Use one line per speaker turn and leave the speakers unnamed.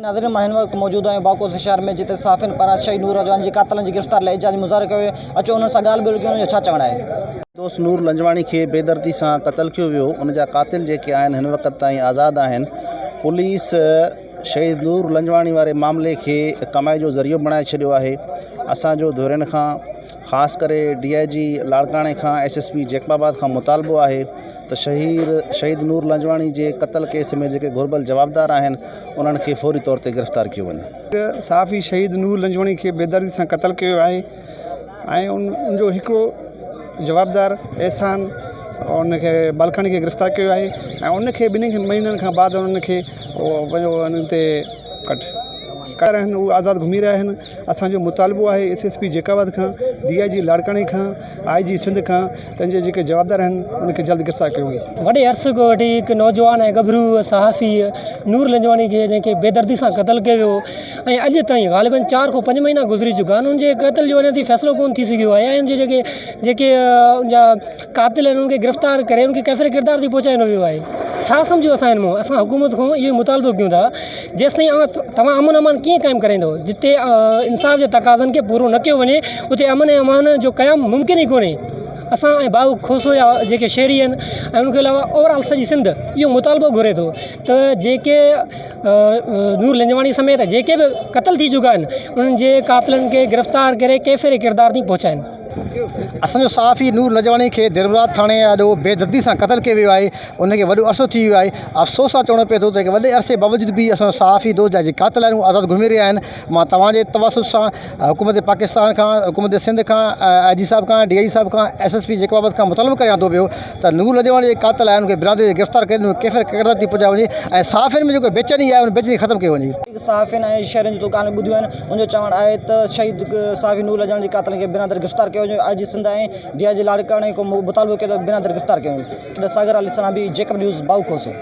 ناظرين مان هن وقت موجود آهيان باڪوس شهر ۾ جتي صحافين پاران شهيد نور رجواني جي قاتلن جي گرفتاري لاء احتجاجي مظاهرو ڪيو ويو اچو انهن سان ڳالهه ٻولهه ڪيون انهن جو ڇا چوڻ آهي.
دوست نور لنجواڻي کي بيدردي سان قتل ڪيو ويو ان جا قاتل جيڪي آهن هن وقت تائين آزاد آهن پوليس شهيد نور لنجواڻي واري معاملي کي ڪمائي جو ذريعو بڻائي ڇڏيو آهي اسان جو ڌرين کان خاص ڪري ڊي I جي لاڙڪاڻي کان ايس ايس پي جيڪب آباد کان مطالبو آهي ته شهير شهيد نور لنجواڻي جي قتل ڪيس ۾ جيڪي گهربل جوابدار آهن انهن کي فوري طور تي گرفتار ڪيو وڃي.
صحافي شهيد نور لنجواڻي کي بيدردي سان قتل ڪيو ويو آهي ۽ ان جو هڪڙو جوابدار احسان ان کي بالڪاڻي کي گرفتار ڪيو آهي ۽ ان کي ٻنهي مهينن کان بعد ان کي پنهنجو ان تي ڪٽ ڪري آهن هو آزاد گهمي رهيا آهن اسان جو مطالبو آهي ايس ايس پي جيڪب آباد کان ڊي I جي لاڙڪاڻي کان آء جي سنڌ کان ته ان جي جيڪي جوابدار آهن ان کي جلد گرفتار ڪيو وڃي.
وڏي عرصي کان وٺي هڪ نوجوان ۽ ڳڀرو صحافي نور لنجواڻي کي جنهن کي بيدردي سان قتل ڪيو ويو ۽ اڄ تائين غالبن چار کان پنج مهينا گذري چڪا آهن ان جي قتل جو اڃا تائين فيصلو ڪونه ٿي سگهيو آهي ۽ ان جي جيڪي جيڪي ان جا قاتل آهن انهن کي گرفتار ڪري انهن کي ڪيفر ڪردار تائين پهچايو نه ويو آهي ڇا سمجهو اسان هن مان اسان حڪومت کان اهو مطالبو ڪيون ٿا جيستائين توهان امن امان ڪيئن قائم ڪرائيندو جتي انصاف جي تقاضن کي پورو نه ڪيو وڃي اتي امن ۽ امان جو قيام ممڪن ئي ڪونهي اسان ۽ باهو کوسو جا جيڪي شهري آهن ۽ ان کان علاوه اوور آل سڄي سنڌ اهو مطالبو گهري ٿو ته جيڪي نور لنجواڻي سميت جيڪي به قتل ٿي چڪا آهن انهن جي قاتلن کي گرفتار ڪري ڪيفر ڪردار تائين پهچائين.
اسان جو صحافي نور لنجواڻي کي درمراد ٿاڻي آڏو بي دردي سان قتل ڪيو ويو آهي ان کي وڏو عرصو ٿي ويو آهي افسوس سان چوڻو پئي ٿو ته هڪ وڏي عرصي باوجود به اسان جو صحافي دوست جا جيڪي قاتل آهن اهي آزاد گهمي رهيا آهن مان توهان جي توسط سان حڪومت پاڪستان کان حڪومت سنڌ کان آء جي صاحب کان ڊي I جي صاحب کان ايس ايس پي جيڪب آباد کان مطالبو ڪريان ٿو پيو ته نور لنجواڻي جي قاتل آهن ان کي برادري کي گرفتار ڪري ان کي ڪيفر ڪردار تي پهچايو وڃي ۽ صحافين ۾ جيڪو بيچيني آهي ان بيچيني ختم ڪئي وڃي.
صحافين ۽ شهرين جون ڳالهيون ٻڌيون آهن ان جو چوڻ آهي ته شهيد صحافي نور لڄاڻي جي قاتلن کي بنا در گرفتار ڪيو وڃي آء جي سنڌ ۽ ڊي I جي لاڙڪاڻي کان مطالبو ڪيو ته بنا در گرفتار ڪيو وڃي ساگر علي سلامي جيڪب نيوز باهو کوسو.